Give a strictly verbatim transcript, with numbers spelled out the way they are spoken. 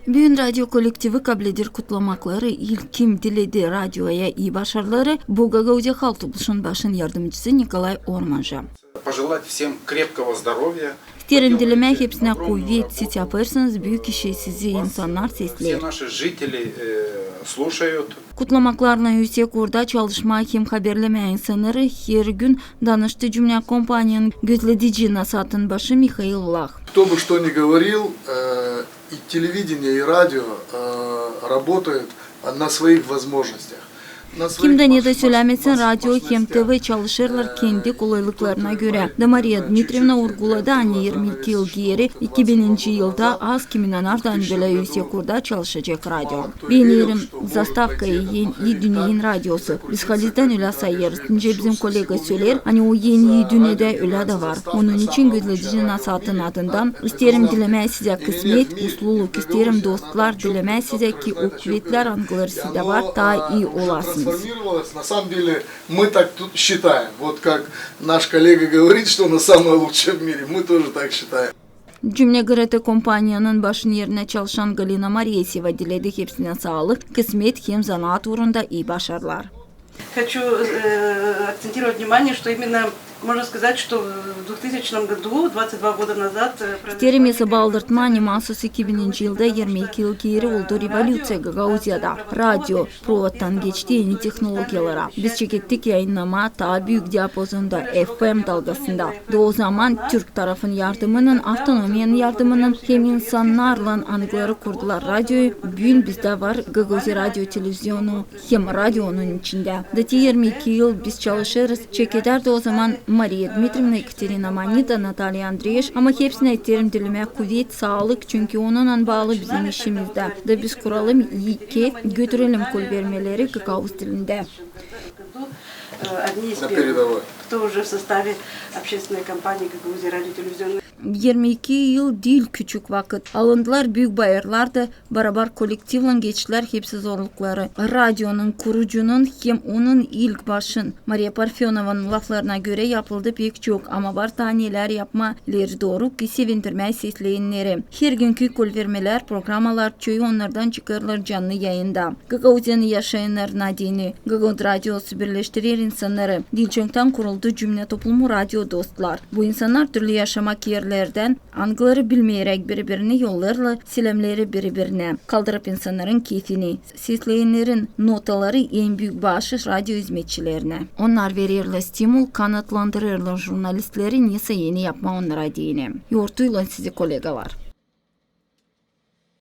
Büün radio kollektivi kableder kutlamakları. İlk kim diledi radioya ii başarıları, bu Gagauziyada Halk Topluşunun başın yardımcısı Nikolay Ormanjı. Пожелать всем крепкого здоровья. İsteerim dilemää hepsinä kuvet, siz yapêrsınız büük işi, sizi insannar sesleer. Все наши жители, э, слушают. Kutlamaklarlan üüsek orada çalışmaa hem haberlemää insannarı hergün danıştı Cümle kompaniyanın gözledici nasaatın başı Mihail Vlah. Кто бы что ни говорил, э, и телевидение, и радио, э, работают на своих возможностях. Kim dä ne dä sölämesin, radio hem TV çalışêrlar kendi kolaylıklarına görä. Da Mariya Dmitrievna urguladı, ani irmi iki yıl geeri, iki bininci yılda, az kim inanardı, ani bölä üüsek orada çalışacek radio. Bän iirim zastavkayı, en ii dünneyin radiosu. Biz halizdän ölä sayêrız. Nicä bizim kollega söleer, ani o en ii dünnedä ölä dä var. Onun için gözledici nasaatın adından isteerim dilemää sizä kısmet, usluluk isteerim, dostlar, dilemää sizä, ki o kuvetlär, angıları sizdä var, taa ii olasınız. На самом деле, мы так тут считаем. Вот как наш коллега говорит, что она самая лучшая в мире, мы тоже так считаем. Cümle GRT kompaniyanın başın erinä çalışan Galina Moreseva diledi hepsinä saalık, kısmet hem zanaat uurunda ii başarılar. Хочу, э, акцентировать внимание, что именно, можно сказать, что в двухтысячном году, двадцать два года назад, э, произошла... İsteerim esabä aldırtmaa, ani maasuz iki bininci yılda, irmi iki yıl geeri, oldu revolüţiya Gagauziyada. Radio provodtan geçti eni tehnologiyalara. Biz çekettik yayınnamaa taa büük diapazonda, FM dalgasında. Da o zaman türk tarafın yardımınnan, avtonomiyanın yardımınnan hem insannarlan, angıları kurdular radioyu, büün bizdä var Gagauziya radio televizionu hem radionun içindä. Da te irmi iki yıl biz çalışêrız. Çekedärdi o zaman Mariya Dmitrievna, Ekaterina Manida, Natalya Andreeş, ama hepsinä isteerim dilemää kuvet, saalık, çünkü onunnan baalı bizim işimiz dä. Da biz kuralım, ki götürelim kolvermeleri gagauz dilindä. Э, одни из первых, кто уже в составе общественной компании «Гагаузия» радиотелевизионный. İrmi iki yıl diil küçük vakıt. Alındılar büük bayırlar da, barabar kollektivlan geçtilär hepsi zorlukları. Radionun kurucunun hem onun ilk başın, Mariya Parfenovanın laflarına görä, yapıldı pek çok, ama var taa nelär yapmaa ileri dooru, ki sevindirmää sesleyenneri. Hergünkü kolvermelär, programalar, çoyu onnardan çıkêrlar canlı yayında. Gagauziyanın yaşayannarına deyni. Gagauz radiosu birleştirer insannarı. Diil çoktan kuruldu Cümle toplumu, radio dostlar. Bu insannar türlü yaşamak erlerdän, angıları bilmeyeräk biri-birini yollêêrlar selämleri biri-birinä, kaldırıp insannarın keyfini. Sesleyennerin notaları en büük baaşış radio izmetçilerinä. Onnar vererlär stimul, kanatlandırêrlar jurnalistleri nesä eni yapmaa onnara deyni. Yortuylan sizi, kollegalar.